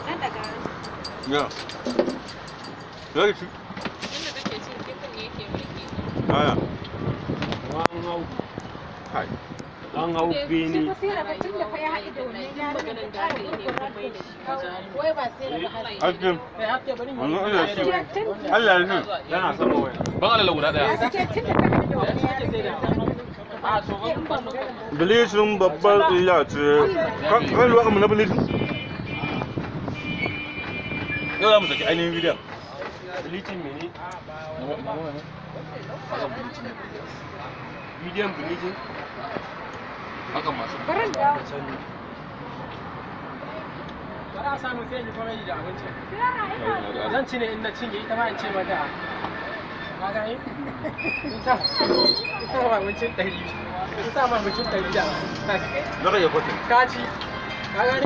Nan daga Ya. Ya ci. Yadda kake cin kifin ne yake burge ni. Aya. An hau. Kai. An hau bene. Shi fa sai tun da fa ya haɗu da wannan yarinyar da ƙara gurgura da shi. Wai ba sai da ba. Haske. Kai haske bari mu. Wannan Allah ya ci. Allah ya ci. Yana sama waya. Ban alala guda daya. Haske tun da ka haɗu da wannan yarinyar. A to ban ban. Bilicin babbar illa ce. Kan luwa mu na bilicin. Yau za mu saki ainihin bidiyon. Bleaching mene? Bidiyon bleaching? Hakan masu. Barin dawo. Bara a samu sai in yi comedy da abincin. Zan ci ne in na cinye ita ma in ce mata. Ka gane? In sa ma abincin 100. In sa ma abincin 100 da. Za ka iya kwatin. Ka ci. Ka gane?